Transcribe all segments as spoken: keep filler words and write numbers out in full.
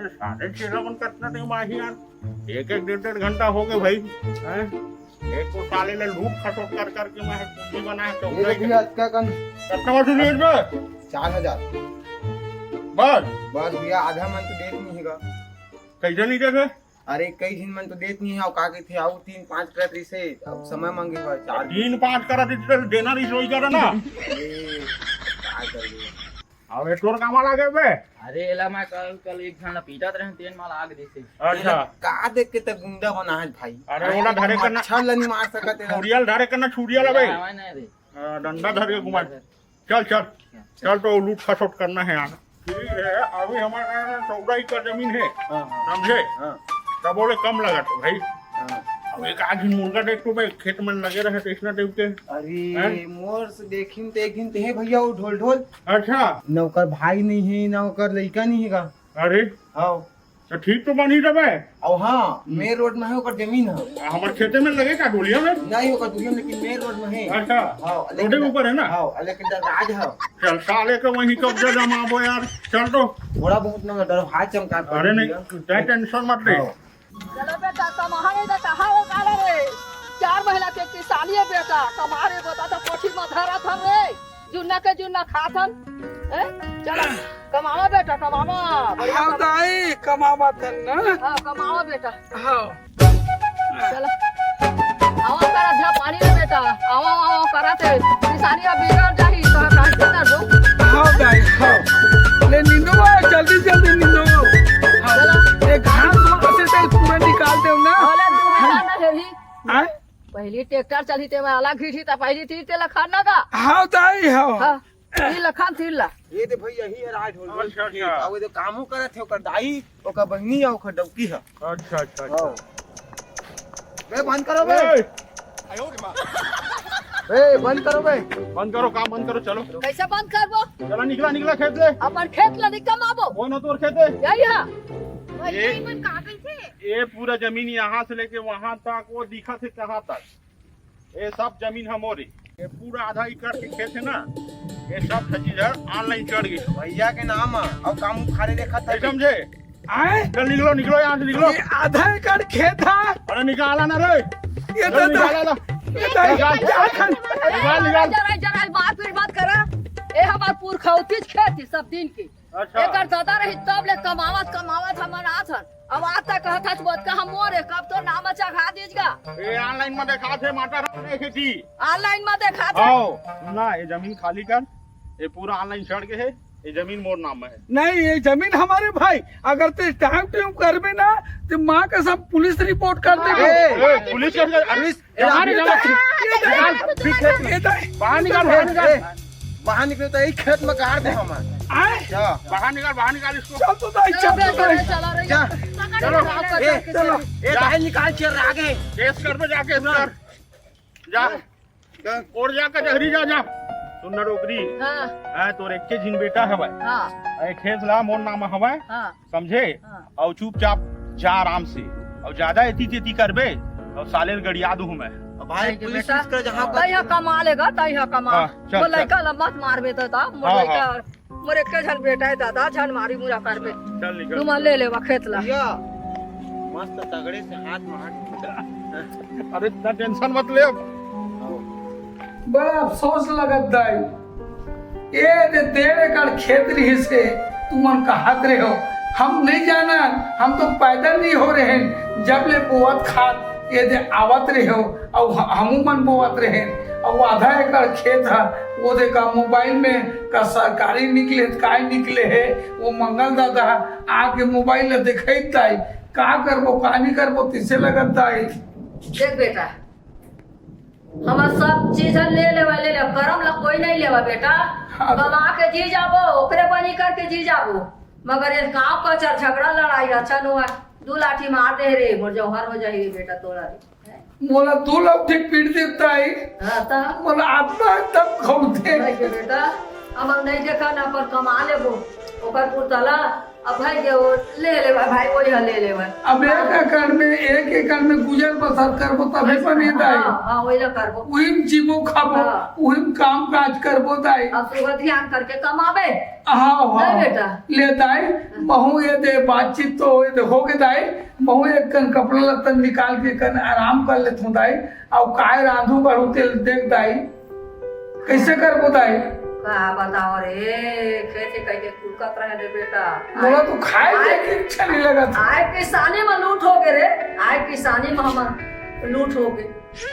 साले चेला मन कतना टाइम आही यार, एक एक डेढ़ डेढ़ घंटा हो गए भाई। हैं? एक तो साले ले लूट खसोट कर करके मैं पूंजी बना के ये उठाई देखिए, के अतका कन कतना वसूली है इसमें? चार हजार। बस? बस भैया, आधा मन तो देत नहीं हैगा। कैसे नहीं देते? अरे, कई झिन मन तो देत नहीं है, अउ का कहिथे, अउ तीन पाँच करत रहिसे, अब समय मांगे बर चार। तीन पाँच करत रहिसे, देना नहीं सोई करे ना। ए, का करबे? अब ये तोर काम आ लागे बे? अरे, एला मैं कल, कल एक झन ला पीटत रहें, तेन मला आग दिसे। अच्छा। एला का देख के त गुंडा बना है भाई? अरे, ओला धरे करना मच्छर ला नहीं मार सकत है। छुरिया ल धरे करना, छुरिया ला बे। आवे ना रे। अ, डंडा धर के घुमा। चल, चल। चल, तो लूट खसोट करना है यार। ठीक है, अभी हमारे पास चौदह एकड़ जमीन है, हाँ, हाँ। समझे? हाँ। तब बोले कम लगा तो भाई। हाँ। अब एक आध दिन मुर्गा देख तो भाई, खेत में लगे रहे तो इसना टाइप के। अरे, हैं? मोर से देखिन तो एक दिन ते हे भैया, वो ढोल ढोल। अच्छा। ना ओकर भाई नहीं है, ना ओकर लइका नहीं है का। अरे। हाँ। तो ठीक तो बनी तबे। अउ हाँ, हम्म। मेन रोड में है ओकर जमीन है। आ, हमर खेते में लगे का डोलिया में? नहीं, ओकर डोलिया में, लेकिन मेन रोड में है। अच्छा। हाँ, रोडे लेकिन ऊपर है ना? हाँ, लेकिन दरवाज है। चल, साले के वहीं कब्जा जमाबो यार। चल तो। थोड़ा बहुत ना डर, हाथ चमका कर अरे नहीं, दिया। तैं टेंशन मत ले। हाँ। चलो बेटा, कमाहा नहीं तो कहाँ हो काला रे? चार महीना के किसानी है बेटा, कमा रे बता तो कोठी में धरा था रे। जुन्ना के जुन्ना खाथन, हैं? चला, कमावा बेटा, कमावा, बढ़िया हाव कमा। दाई, कमावा थन ना। हाँ, कमावा बेटा। हाँ। चला। आवा करा ध्या पानी रे बेटा, आवा, आवा, आवा करा थे। किसानी अब बिगड़ जाही, तो काहे ना दो? हाव दाई, हाव। ले निंदो बा, जल्दी, जल्दी निंदो। हाव। चला। ये घास वास से तो पूरा निकाल दे ना। अरे, दो बेटा ना हेरी। आय? पहली ट्रैक्टर चलही ते में अलग घिसी त पहली तीर ते लखान ना का? हाव दाई, हाव। हाँ, तीर लखान तीर ला। ये दे भैया, यही है राज होल। अच्छा, अच्छा। अब ये दे कामो करत है ओकर दाई, ओकर बहिनी है, ओकर डौकी है। अच्छा, अच्छा, अच्छा। हाँ। बे, बंद करो बे। ए! ए, बंद करो बे। बंद करो, काम बंद करो, चलो। कैसे बंद करबो? चलो, निकला, निकला खेत ले। अपन खेत ला नहीं कमाबो। कौन है तोर खेत है? यही है। भैया, ये ये मन का कइसे? ये पूरा जमीन यहाँ से लेके वहाँ तक वो दिखत है कहाँ तक, ये सब जमीन हमोरे। ये पूरा आधा एकड़ के खेत है ना, ये सब चीज है, online चढ़ गई। भैया के नाम है, और काम उखाड़े देखा था। नहीं समझे? आए? चल निकलो, निकलो यहाँ से निकलो। ये आधा एकड़ खेत है। अरे निकाला ना रे। ये चल दादा। निकाला ना। ये दादा, निकाल। ये आखन। निकाल, निकाल। जरा, जरा, मारपीट मत करा। ये हमार पुरखौतीज खेत है, सब दिन की। अच्छा। एकर दादा रही तब ले कमावत कमावत हमन आत हन। अब आज तक कहत हस, "बोतका हम मोरे, कब तो नाम चघा दीजगा?" ये online में देखात हे, माता राम ने खेती। Online में देखात हे? आओ, सुना, ये जमीन खाली कर, ये पूरा online चढ़ के है, ये जमीन मोर नाम में है। नहीं, ये जमीन हमारे भाई, अगर ते time time करबे ना, तो माँ कसम पुलिस report कर देबे। ए, ए, पुलिस के, अरे, पुलिस ए, बाहर निकाल। ये दाई, निकाल। ये दाई, बाहर निकाल, बाहर निकाल। ए, बाहर निकल तो यही खेत में गाड़ दे हम। आए? क्या? बाहर निकाल, बाहर निकाल इसको। चल तो दाई, चलो, चल तो चलो, दाई। चलो रे, जा। चलो। ए, चलो। ए, बाहर निकाल, चल आगे। केस कर पे जा, केस कर। जा। क्या? और जा कचहरी जा, जा। सुन ना डोकरी। हाँ। हाँ, तोर एक के झिन बेटा हवय। हाँ। ए खेत ला मोर नाम हवय। हाँ। समझे? हाँ। अउ चुपचाप जा आराम से, अउ ज्यादा एती तेती करबे, अउ साले ल गड़िया दूहूं मैं। अब भाई, नहीं, पुलिस बेटा, पुलिस कर जहाँ तैं ह कमा लेगा, तैं ह कमा। हाँ, चल, वो चल। लइका ल मत मारबे दादा, मोर हाँ, लइका, हाँ। मोर एक झन बेटा है दादा, झन मारी मुरा करबे। चल निकल। तुम ले लेवा खेत ला। भैया, मस्त तगड़े से हाथ में हाथ। अरे इतना tension मत ले अब। बड़ा अफसोस लगत दाई। ए दे डेढ़ एकड़ खेत रिहिस हे, तुमन कहत रहे हो, हम नहीं जानन, हम तो पैदा नहीं हो रहे हैं, जब ले बोअत खात ए दे आवत रहे हो, अउ ह-, हमू मन बोअत रहे, अउ आधा एकड़ खेत ह, वो दे का मोबाइल में का सरकारी निकले, काय निकले हे, वो मंगल दादा आके मोबाइल ल देखइत दाई, का करबो, का नहीं करबो, तिसे लगत दाई। देख बेटा, हमर सब चीज ह ले लेवा, ले लेवा। करम ला कोई नहीं लेवा बेटा। हाँ। कमा के जी जाबो, ओकरे बनी करके जी जाबो। मगर ये गांव कचर झगड़ा लड़ाई अच्छा नो है। दू लाठी मार दे रे, मोर जौहर हो जाही रे बेटा तोरा रे। मोला दू लाठी पीट देता है। हाँ, ता? मोला आत्मा एकदम खौंथे। नहीं के बेटा, हमन नहीं देखा ना, पर कमा लेबो। ओकर पुरतला, अब भाई के वो ले लेवय भाई, वही ह ले लेवय। अब एक एकड़ में, एक एकड़ में गुजर बसर करबो तभे बने दाई। हाँ, हाँ, वही ला करबो। उही में जीबो खाबो, हाँ। उही में काम काज करबो दाई। अब सुबह ध्यान करके कमाबे। हाँ, हाँ। नहीं बेटा। ले दाई, महूँ ये दे बातचीत तो ये दे हो गे दाई, महूँ एक कन कपड़ा लत्ता निकाल के कन आराम कर लेथूँ दाई। अउ काय रांधू गढ़ू तेल देख दाई, कइसे करबो दाई? का बताओ रे, खेत के कहिके कुलकत रहे रे बेटा। मोला तो खाए आय, के इच्छा नहीं लगत। आय किसानी में लूट हो गे रे, आय किसानी में हमर लूट हो गे।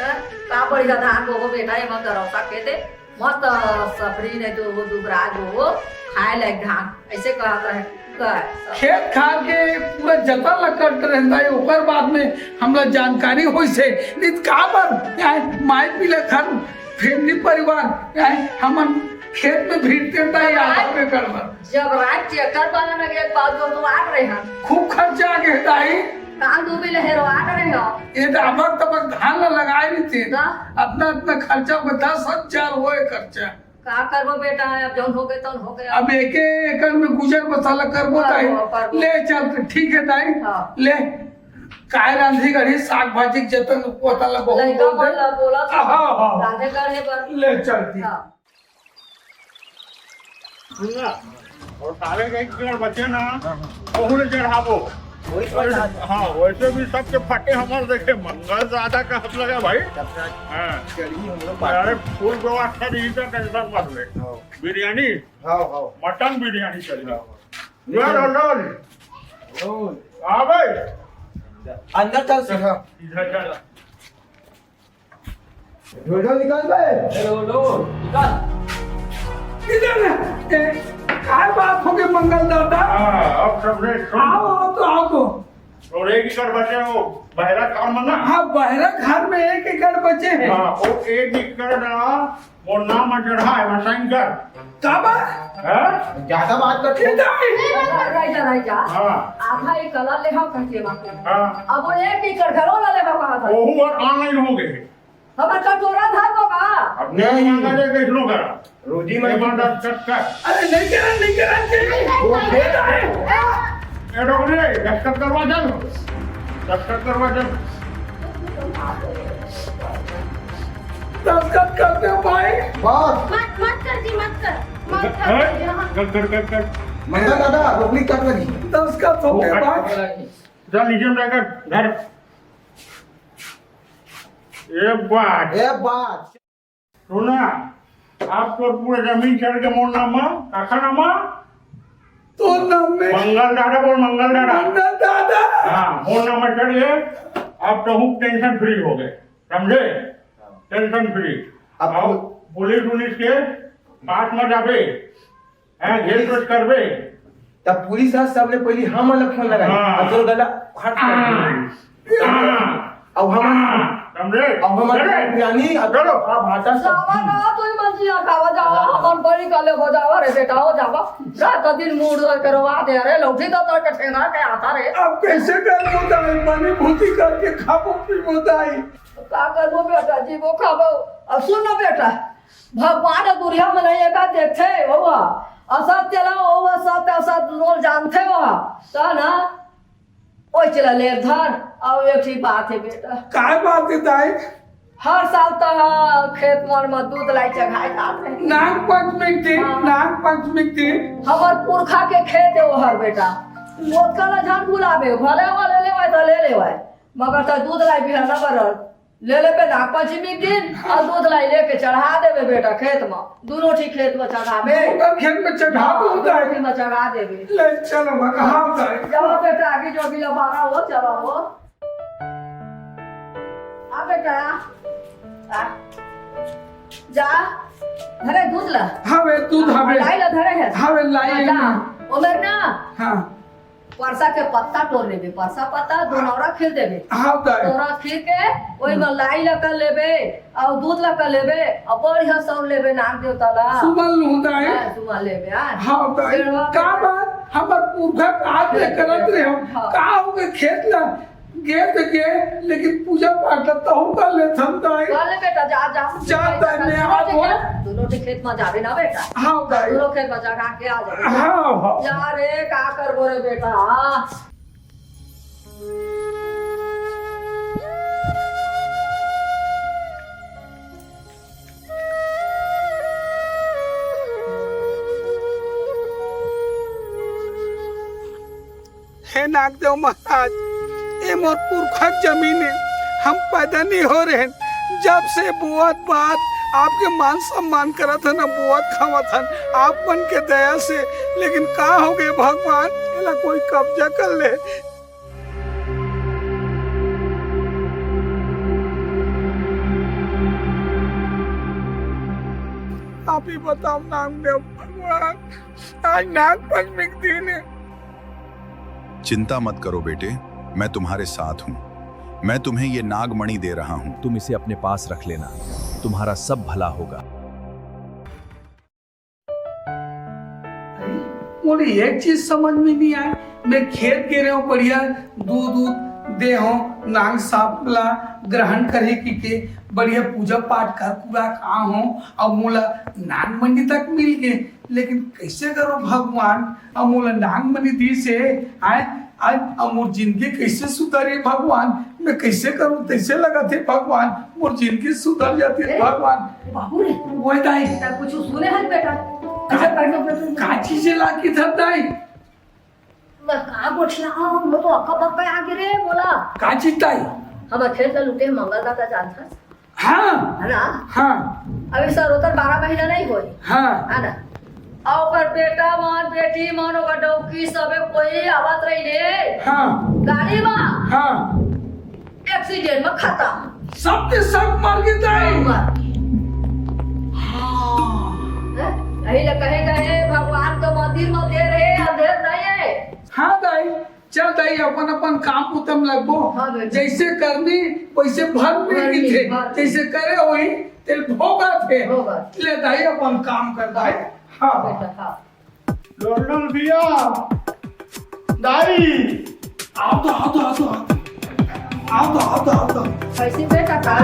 हैं? का बढ़िया धान बोबो बेटा, एमा करौता खेते, मस्त सफरी नहीं तो वो दुबराज बोबो, खाए लायक धान, ऐसे कहत रहे। का? खेत खार के पूरा जतन ला करत रहे दाई, ओकर बाद में हमला जानकारी होइस हे, नहीं त काबर, आय, माई पीला घर, फैमिली परिवार, आय, हमन खेत में भिड़तेन दाई, जब आधा रात, में गड़बड़। जब रात चक्कर वाला लगे, एक बात जो तो आट रहे हैं। खूब खर्चा आ गया दाई। कान दूबी ले हेरो आट रहे हो। ये तो अबर तबर धान ला लगाए रहितेन। का? अपना, अपना खर्चा में दस हजार होए खर्चा। का करबो बेटा, अब जौन हो गए तौन हो गए। अब एके एकड़ में गुजर बसर ला करबो करबो, दाई। करबो। ले चल, ठीक है दाई। हाँ। ले, काय रांधी गढ़ी साग भाजी के जतन पोता ला बहुत लइका बोल मन दे। ला बोला था, हाँ, हाँ। रांधे गढ़े बर। ले चलती। हाँ। सुन ना, और सारे के एक एकड़ बचे ना, हाँ, हाँ। ओहू ले चढ़ाबो। वही तो वैसे, बात। हाँ, वैसे भी सबके फटे हमर देखे, मंगल दादा का हक लगा भाई। तब से आज हाँ। चढ़ी हम लोग अरे, पार्टी। फुल व्यवस्था रही तो टेंशन मत ले। हाँ। बिरयानी, हाँ, हाँ। मटन बिरयानी चली। हाँ, हाँ। यार, हलोल। हलोल। आ भाई। अंदर चल सीधा। इधर चल। ढोल ढोल निकाल बे। ढोल ढोल निकाल। इधर ना। ए, काय बात हो गई मंगल दादा? हाँ, अब सबने सुन। आओ, आओ तो, आओ तो। और एक एकड़ बचे हो, बहरा काम में ना। हाँ, बहरा घर में एक एकड़ बचे हैं। हाँ, वो एक एकड़ ना, वो नाम चढ़ा है, वहाँ साइन कर। का बात? हाँ? ज्यादा बात कर। ये तो है। रह जा, रह जा। हाँ। आधा एक कलर ले हम कहते हैं। हाँ। अब वो एक एकड़ घरों ला ले हम कहा था। ओहू और ऑनलाइन हो गए। हमर कटोरा धर बाबा। अब नहीं। मांगा जाए, कैसनो करा। रोजी ये में बात आप कट कर। अरे, नहीं करा, नहीं करा, नहीं। वो खेल है। ए, डोकरे, दस्तखत करवा चल। दस्तखत करवा चल। दस्तखत कर दे भाई। बस। मत, मत कर जी, मत कर। मत कर। हैं? हाँ। कर, कर, कर, कर। मंगल दादा, रोकनी कट लगी। दस्तखत हो वो गए कट। भाई। चल, नीचे में जाकर धर। ए बात। ए बात। सुना, आप तो पूरा जमीन चढ़ के मोर नाम, काका नाम? तोर नाम में। मंगल दादा बोल, मंगल दादा। मंगल दादा। हाँ, मोर नाम चढ़ गए, आप तो हूँ टेंशन फ्री हो गए, समझे? Tension free. अब अब पु-, पुलिस उलिस के पास में जाबे, हैं, घेर सोच करबे। तब पुलिस ह सबले पहली हमन ला फोन लगाई। हाँ। अब तोर गला फट हाँ। गई। हाँ। अब हम हाँ। समझे? अब हम अरे। बिरयानी, अब चलो। आप भाटा सब लावा ना, तू ही मंजिया खावा जावा, हाँ। अपन बड़ी कले हो जावा रे बेटा, हो जावा। रात दिन मूड करवा दे रे, लौठी तो तोर के ठेंगा के आता रे। अब कैसे करबो दाई, मनी भूती करके खाबो पीबो दाई। का करबो बेटा, जीबो खाबो। अब सुन ना बेटा, भगवान ह दुरिहा म नहीं एका देखथे, ओहा असत चला, ओहा सत असत रोल जानथे, ओहा त ना, ओइ चला ले धर, अउ एक ठी बात हे बेटा। काय बात हे दाई? हर साल त खेत मन म दूध लाई चघाए जात रहे। नाग पंचमी के दिन, हाँ। नाग पंचमी के दिन। हमर पुरखा के खेत हे ओहर बेटा। ओतका ल झन भुलाबे, भले वाले लेवाय त ले लेवाय। मगर त दूध लाई बिहाना बरल। ले लेबे नाग पंचमी के दिन अउ दूध लाई लेके चढ़ा देबे बेटा खेत म, दूनों ठी खेत म चढ़ाबे। ओकर खेत में चढ़ा हाँ, दो उधर। दूनों ठी म चढ़ा देबे। ले चलो, मैं कहा उधर। चलो बेटा, आगे जो भी लबारा हो, चलो हो। आ बेटा, आ। जा, धरे दूध ला। हाँ बे, दूध हाँ, हाँ बे। लाई ला धरे है। हाँ बे, लाई हाँ, है जा। ना। ओमेर ना। हाँ। परसा के पत्ता टोर लेबे, परसा पत्ता, दो नौरा खीर देबे। हाँ, दाई। नौरा खीर के, ओई में लाई ला कर लेबे, अउ दूध ला कर लेबे, अउ बढ़िया सौर लेबे, नाग देवता ला। सुमन लूँ, दाई। हाँ, सुमन लेबे, हाँ। हाँ, दाई। सेड़वा का के बात? हमर पुरखा का आज ले करत रहे हम। हाँ। का हो गए खेत ला? खेत के, लेकिन पूजा पाठ ला तहूँ कर लेथन दाई। कर ले बेटा, जा, जा। जा दाई, मैं आत हँव। दूनों के खेत में जाबे ना बेटा। हाँ दाई। दूनों खेत में जा, खा के आ जाबे। हाँ, हाँ। जा रे, का करबो रे बेटा, हाँ। हे नागदेव महाराज, ए मोर पुरखा के जमीन हे, हम पैदा नहीं हो रहे। जब से बोअत बात आपके मान सम्मान करत हन, बोअत खावत हन आप मन के दया से, लेकिन का हो गए भगवान, एला कोई कब्जा कर ले। आप ही बताओ नागदेव भगवान, आज नाग पंचमी के दिन हे। चिंता मत करो बेटे, मैं तुम्हारे साथ हूँ। मैं तुम्हें ये नागमणि दे रहा हूँ, तुम इसे अपने पास रख लेना, तुम्हारा सब भला होगा। अरे, मोर एक चीज समझ में नहीं आए। मैं खेत गे रहे हँव, बढ़िया दूध, दूध दे हँव, नाग साँप ला ग्रहण करे कि के बढ़िया पूजा पाठ कर पूरा का हँव, अब मोला नागमणि तक मिल गे, लेकिन कैसे करो भगवान, अब मोला नागमणि दी से आए, आज अब मोर जिंदगी कैसे सुधरी भगवान, मैं कैसे करूँ, कैसे लगत हे भगवान, मोर जिंदगी सुधर जाती हे ए, भगवान। बाबू रे, ओए दाई। कुछ सुने हन बेटा? का, का चीज ला के धर दाई? मैं का गोठिया, मैं तो अक्का बक्का आ गे रे, बोला। का चीज दाई? हमर खेत ला लूटे मंगल दादा जानथस। हाँ। है ना? हाँ। अभी सरोतर बारह महीना नहीं होई। हाँ। है ना? अउ ओकर बेटा मन, बेटी मन, ओकर डौकी सबे कोई आवत रही रे। हाँ। गाड़ी मा। हाँ। एक्सीडेंट मा खत्म। सब के सब मर गे दाई। मर गे। हाँ। हैं? यही ले कहे गए, भगवान तो मंदिर मा देर हे, अंधेर नहीं हे। हाँ दाई। चल दाई, अपन अपन काम उतम लगबो। हाँ बेटा। जैसे करनी वैसे भरनी भरनी, किथे। भरनी। जैसे करे होही तेल भोगत हे। भोगत। ले दाई, अपन काम कर दाई। हाँ। बेटा, हाँ। लोलडुल भैया, दाई। आओ तो, आओ तो, आओ तो, आओ तो। आओ तो, आओ तो, आओ तो। कैसे बेटा, का?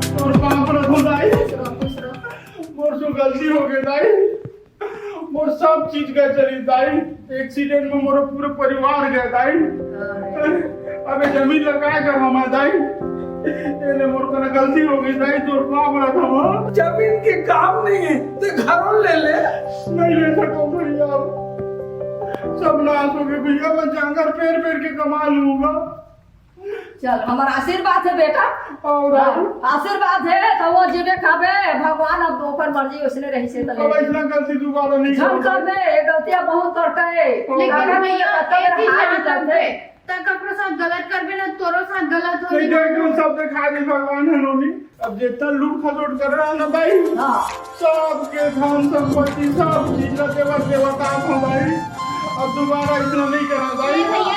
तोर पाँव पड़त हँव दाई। खुश रहो, खुश रहो। मोर से गलती हो गई दाई। मोर सब चीज गए चली दाई, एक्सीडेंट में मोर पूरे परिवार गए दाई। अबे जमीन ला काय करहूँ मैं दाई, एने मोर करा गलती हो गई दाई, तोर पाँव पड़त हँव। जमीन के काम नहीं हे, ते घरों ले ले। नहीं ले सकँव भैया, सब नाश हो गए भैया, मैं जंगल पेर पेर के कमा लूँगा। चल, हमर आशीर्वाद हे बेटा। और हाँ, आशीर्वाद हे, त ओ जीबे खाबे, भगवान अब ओकर मर्जी ओसने रही से त ले। अब ऐसना गलती दोबारा नहीं झन करबे। ये गलतियाँ बहुत करता हे। लेकिन अगर भैया, ये गलती एक ही हाथ बात निकलते। हे, त ककरो साथ गलत करबे ना, तोरो साथ गलत होही। नहीं, एकदम सब देखा दे भगवान हे नोनी। अब जितना लूट खसोट कर रहा ना भाई, हाँ। सबके धन संपत्ति, सब चीज ला देवत देवत आत हँव भाई। अब दोबारा ऐसना नहीं करना भाई। ये भैया,